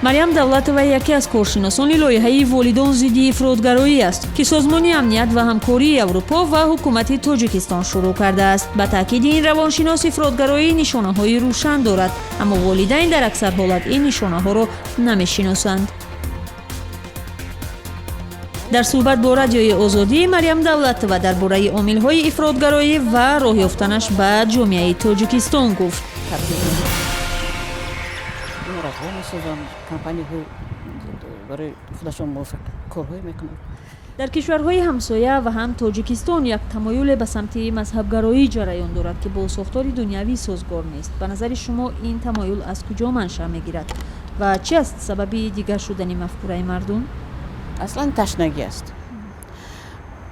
Марьям Давлатова яке аз коршиносони лоиҳаи «Волидон зидди ифротгароӣ» аст, ки Созмони амният ва ҳамкории Аврупо ва ҳукумати Тоҷикистон шурӯъ кардааст. Ба таъкиди ин равоншинос, ифротгароӣ нишонаҳои рӯшан дорад, аммо волидайн дар аксар ҳолат ин нишонаҳоро намешиносанд. Дар суҳбат бо Радиои Озодӣ Марьям Давлатова дар бораи омилҳои ифротгароӣ ва роҳ ёфтанаш ба ҷомеаи Тоҷикистон гуфт. Иморатҳо месозанд, компанияҳои барои худашон мувофиқ корҳое мекунанд. Дар кишварҳои ҳамсоя ва ҳам Тоҷикистон як тамоюле ба самти мазҳабгароӣ ҷараён дорад, ки бо сохтори дунявӣ созгор нест. Ба назари шумо, ин тамоюл аз куҷо маншаъ мегирад ва чи аст сабаби дигар шудани мафкураи мардум? Аслан ташнагӣ аст.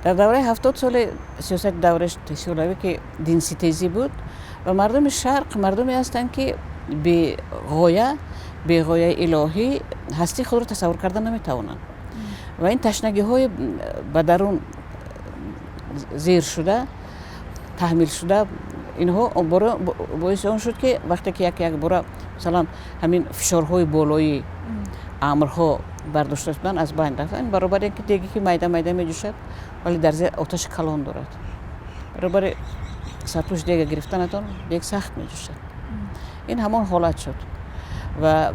Дар давраи 70 соли сиёсати давраи шӯравӣ, ки динситезӣ буд, ва мардуми Шарқ мардуме ҳастанд, ки беғоя, беғояи илоҳӣ ҳастии худро тасаввур карда наметавонанд, ва ин ташнагиҳои ба дарун зер шуда, таҳмил шуда, инҳо боиси он шуд, ки вақте ки як якбора, масалан, ҳамин фишорҳои болоӣ, амрҳо бардошта шуданд, аз байн рафтанд. Баробари ин ки деге ки майда майда меҷӯшад, вале дар зер оташи калон дорад. Баробари сарпӯши дега гирифтанатон, дег сахт меҷӯшад. Ин ҳамон ҳолат шуд. Ва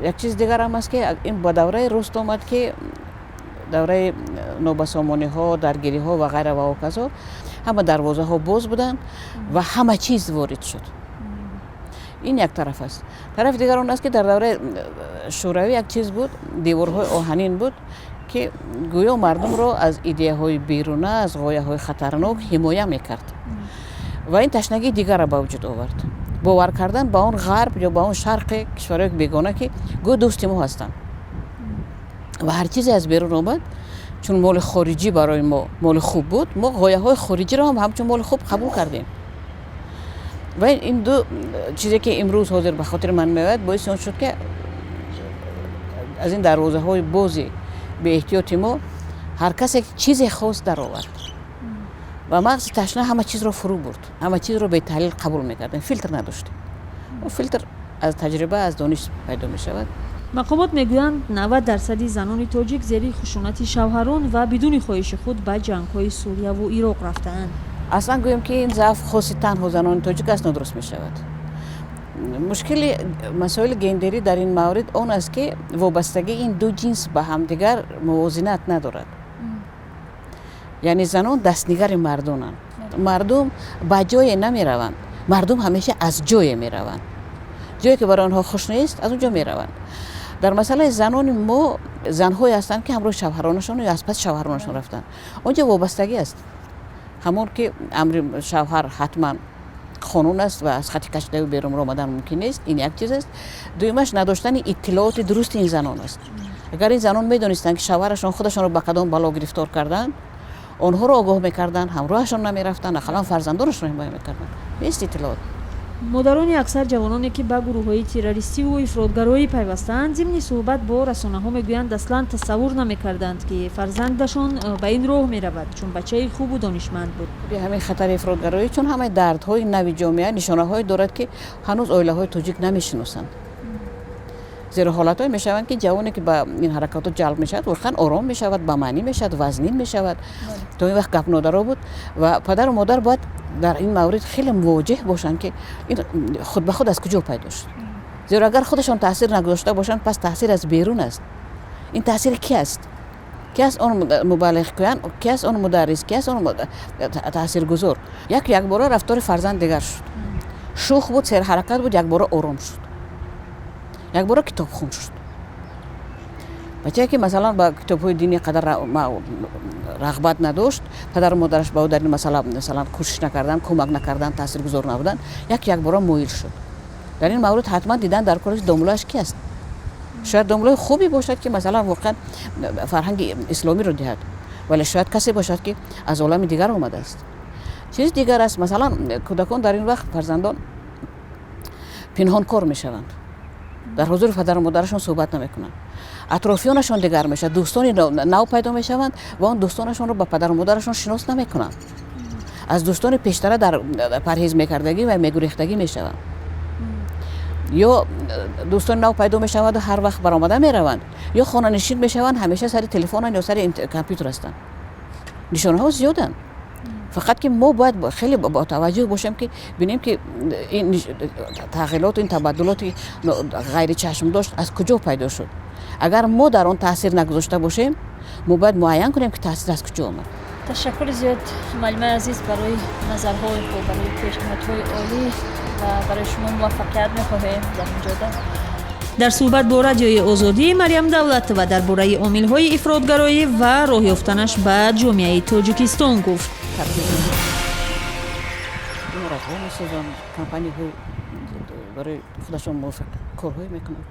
як чизи дигар ҳам аст, ки ин ба давраи рост омад, ки давраи нобасомониҳо, даргириҳо ва ғайра ва ҳоказо, ҳама дарвозаҳо боз буданд ва ҳама чиз ворид шуд. Ин як тараф аст. Тарафи дигар он аст, ки дар давраи Шӯравӣ як чиз буд, деворҳои оҳанин буд, ки гӯё мардумро аз идеяҳои беруна, аз ғояҳои хатарнок ҳимоя мекард, ва ин ташнагии дигарро ба вуҷуд овард: бовар кардан ба он Ғарб ё ба он Шарқи, кишварҳои бегона, ки гӯё дӯсти мо ҳастанд. Ва ҳар чизе аз берун омад, чун моли хориҷӣ барои мо моли хуб буд, мо ғояҳои хориҷиро ҳам ҳамчун моли хуб қабул кардем. Ва ин ду чизе, ки имрӯз ҳозир ба хотири ман меояд, боиси он шуд, ки аз ин дарвозаҳои бози беэҳтиёти мо ҳар касе чизе хост, даровард, ва мағзи ташна ҳама чизро фурӯ бурд. Ҳама чизро бетаҳлил қабул мекардем, филтр надоштем. Филтр аз таҷриба, аз дониш пайдо мешавад. Мақомот мегӯянд, 90 дарсади занони тоҷик зери хушунати шавҳарон ва бидуни хоҳиши худ ба ҷангҳои Сурияву Ироқ рафтаанд. Аслан гӯем, ки ин заъф хоси танҳо занони тоҷик аст, нодуруст мешавад. Мушкили масоили гендерӣ дар ин маврид он аст, ки вобастагии ин ду ҷинс ба ҳамдигар мувозинат надорад, яъне занон дастнигари мардонанд. Мардум ба ҷое намераванд, мардум ҳамеша аз ҷое мераванд. Ҷое ки барои онҳо хуш нест, аз он ҷо мераванд. Дар масъалаи занони мо, занҳое ҳастанд, ки ҳамроҳи шавҳаронашон ё аз паси шавҳаронашон рафтанд. Он ҷо вобастагӣ аст, ҳамон ки амри шавҳар ҳатман қонун аст ва аз хати кашидаи берун омадан мумкин нест. Ин як чиз аст. Дуюмаш, надоштани иттилооти дурусти ин занон аст. Агар ин занон медонистанд, ки шавҳарашон худашонро ба кадом бало гирифтор карданд, онҳоро огоҳ мекарданд, ҳамроҳашон намерафтанд, ақаллан фарзандонашонро ҳимоя мекарданд. Нест иттилоот. Модарони аксар ҷавононе, ки ба гурӯҳҳои террористиву ифротгароӣ пайвастаанд, зимни суҳбат бо расонаҳо мегӯянд, аслан тасаввур намекарданд, ки фарзандашон ба ин роҳ меравад, чун бачаи хубу донишманд буд. Ҳамин хатари ифротгароӣ, чун ҳамаи дардҳои нави ҷомеа нишонаҳое дорад, ки ҳанӯз оилаҳои тоҷик намешиносанд. Зеро ҳолатҳое мешаванд, ки ҷавоне, ки ба ин ҳаракатҳо ҷалб мешавад, воқеан ором мешавад, ба маънӣ мешавад, вазнин мешавад. То ин вақт гапнодаро буд, ва падару модар бояд дар ин маврид хеле мувоҷеҳ бошанд, ки ин худ ба худ аз куҷо пайдо шуд. Зеро агар худашон таъсир нагузошта бошанд, пас таъсир аз берун аст. Ин таъсири ки аст? Ки аст он мубаллиғкунан? Ки аст он мударрис? Ки аст он таъсиргузор? Як якбора рафтори фарзанд дигар шуд. Шӯх буд, серҳаракат буд, якбора ором шуд, якбора китобхун шуд. Бачае, ки, масалан, ба китобҳои динӣ қадар рағбат надошт, падару модараш ба ӯ дар ин масъала, масалан, кӯшиш накарданд, кӯмак накарданд, таъсиргузор набуданд, як якбора моил шуд. Дар ин маврид ҳатман дидан дар кор, домулоаш ки аст. Шояд домулои хубе бошад, ки, масалан, воқеан фарҳанги исломиро диҳад, вале шояд касе бошад, ки аз олами дигар омадааст. Чизи дигар аст, масалан, кӯдакон дар ин вақт, фарзандон пинҳонкор мешаванд, дар ҳузури падару модарашон суҳбат намекунанд, атрофиёнашон дигар мешавад, дӯстони нав пайдо мешаванд ва он дӯстонашонро ба падару модарашон шинос намекунанд, аз дӯстони пештара дар парҳез мекардагӣ ва мегурехтагӣ мешаванд. Ё дӯстони нав пайдо мешаванду ҳар вақт баромада мераванд, ё хонанишин мешаванд, ҳамеша сари телефонанд ё сари компютер ҳастанд. Нишонаҳо зиёданд, фақат ки мо бояд хеле ботаваҷҷӯҳ бошем, ки бинем, ки ин тағйироту ин табаддулоти ғайричашмдошт аз куҷо пайдо шуд. Агар мо дар он таъсир нагузошта бошем, мо бояд муайян кунем, ки таъсир аз куҷо омад. Ташаккури зиёд, муаллимаи азиз, барои назарҳои хуб, барои пешниҳодҳои олӣ ва барои шумо муваффақият мехоҳем дар ин ҷода. Дар суҳбат бо Радиои Озодӣ Марьям Давлатова дар бораи омилҳои ифротгароӣ ва роҳ ёфтанаш ба ҷомеаи Тоҷикистон гуфт. Иморатҳо месозанд, компанияҳои барои худашон мувофиқ корҳое мекунанд.